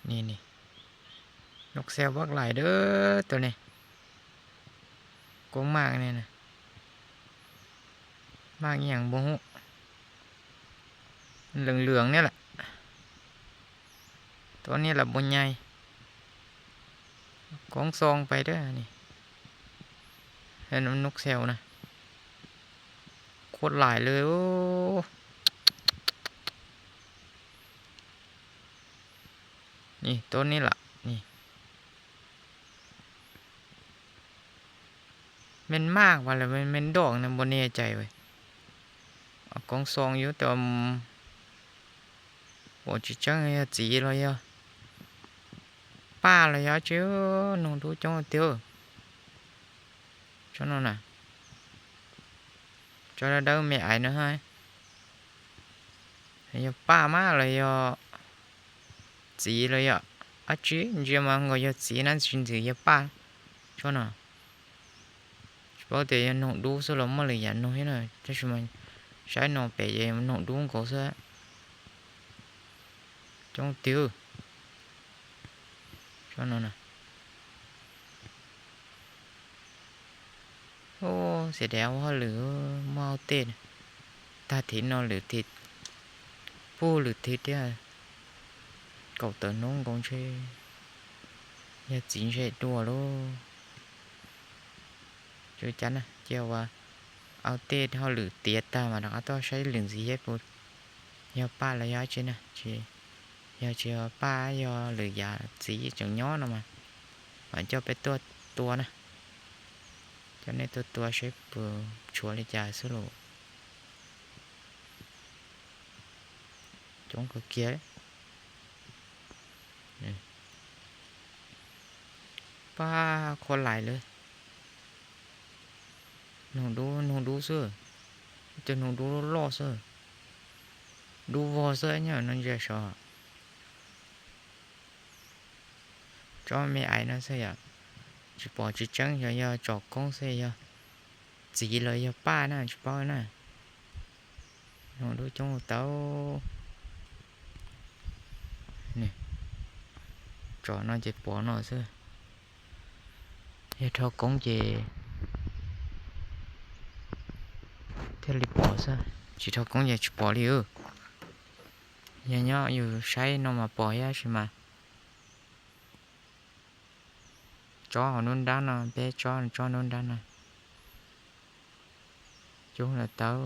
Ni ni, noj xel Bắc Lai da, tus ne, koob maj ne, maj ib yaam npaum huv, lwm lwm ne lawm, tuab ne lawm npaum nyai, koob xoo pais da ni, noj xel na, koob laim lawm. Ni tuab ne lawm ni, me maj vas lawm me nroj na npaum ne cais, koob xoo yuav tau, pom tsis tseeb yog txiv los yog paj los yog tsi, noog dub coob tiag. Tsob no na, tsob dawb dawb me ais no, yog paj mas los yog txiv los yog dab tsi, ntsia mas nkaus yog txiv na, tsis ntxim yog paj. Tsob no tsis paub tias yog noog dub xwb los muaj lwm yam noog thiab na, tab sis mas saib no pem ces noog dub nkaus xwb. Coob tiag. Tsob no na, xiam dav ua hauj lwm muaj hauj tej, tag thib no lwm thib, puag lwm thib thiab, kaum tawm hnub nkaus ntshe yog txiv ntshe dua lauj. Tsis cas na, cia ua hauj tej hauj lwm tiav tag mas rov qab tuaj saib lwm ntxiv seb puas yog paj los yog dab tsi na. Yog tsis yog paj, yog lwm yam txiv tseem nyob no mas mam coj peb tuaj tua na. Coj nej tuaj tua seb puas tshuav li cas xwb lauj. Coob kawg kiag. Paj, koob laim lawm. Noog dub, noog dub xwb, ib tug noog dub loj xwb, dub vog xwb, nyob no ntsia saud. Tsob me ais no xwb yom, tsis pom tsis tseeb xyov yog tsom koob xwb yog txiv los yog paj na tsis paub na. Noog dub coob tau. Tsom no ces pom no xwb, yog rho koob ces thiaj li pom xwb, tsis rho koob ces tsis pom li. Yog nyob yus saib no mas pom thiab sis mas. Tsob hauv nruab nrab no, peb tsob tsob nruab nrab no coob lawm tau.